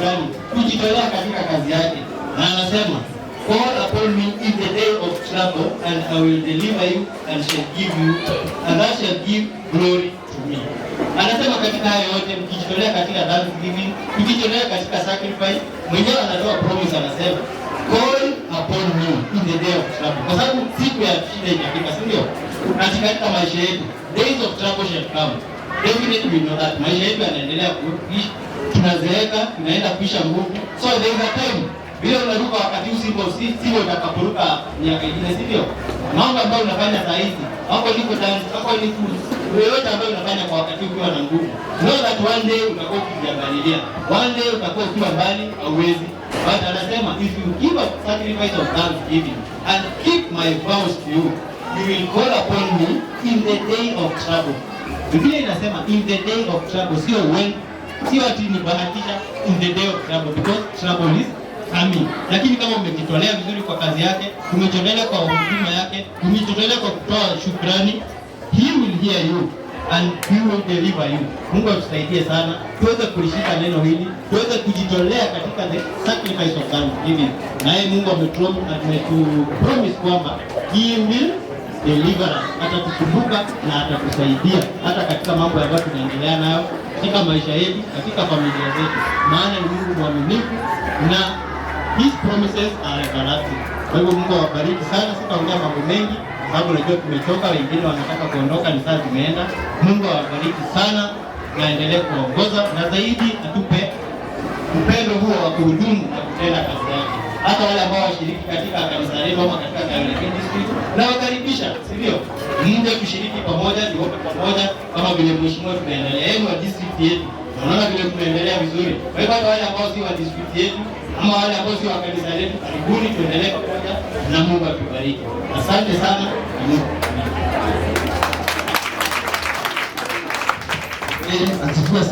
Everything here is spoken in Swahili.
shukrani, kujitolea katika kazi yake, na anasema, "Call upon me in the day of trouble and I will deliver you and shall give you and that shall give glory to me." Anasema katika hayo yote, mkijitolea katika thanksgiving, mkijitolea katika sacrifice, mwenyewe anatoa promise, anasema, "Call upon me in the day of trouble." Kwa sababu siku ya shida itafika, si ndio? Katika maisha yetu, days of trouble shall come. Definitely we know that. Maisha yetu yanaendelea kuishi, tunazeeka, tunaenda kuisha nguvu. So there is a time vile unaruka wakati huu sivyo sivyo utakaporuka miaka ingine, si ndio? Mambo ambayo unafanya saa hizi, hapo niko dance, hapo ni yoyote ambayo unafanya kwa wakati ukiwa na nguvu. Know that one day utakuwa ukijiangalilia. One day utakuwa ukiwa mbali, hauwezi. But anasema, "If you give a sacrifice of thanksgiving and keep my vows to you, you will call upon me in the day of trouble." Biblia inasema in the day of trouble, sio when, sio ati ni bahatisha, in the day of trouble, because trouble is coming. Lakini kama umejitolea vizuri kwa kazi yake, umejitolea kwa huduma yake, umejitolea kwa kutoa shukrani, he will hear you and he will deliver you. Mungu atusaidie sana tuweze kulishika neno hili, tuweze kujitolea katika the sacrifice of thanksgiving. Naye Mungu ametupromise kwamba he will deliver us, atatukumbuka na atatusaidia hata katika mambo ambayo tunaendelea nayo katika maisha yetu, katika familia zetu, maana ni Mungu mwaminifu na his promises are everlasting. Kwa hivyo Mungu awabariki sana. Sitaongea mambo mengi kwa sababu najua tumechoka, wengine wanataka kuondoka, ni saa zimeenda. Mungu awabariki sana na aendelee kuongoza na zaidi atupe upendo huo wa kuhudumu na kutenda kazi yake. Hata wale ambao washiriki katika kanisa letu ama katika Kayole Ministry, nawakaribisha, si ndio? Mje kushiriki pamoja, tuombe pamoja kama vile mheshimiwa tunaendelea. Yeye ni wa district yetu. Unaona vile tunaendelea vizuri. Kwa hivyo hata wale ambao si wa district yetu ama wale ambao si wa kanisa letu, karibuni tuendelee pamoja na Mungu atubariki. Asante sana na Mungu akubariki. Asifiwe.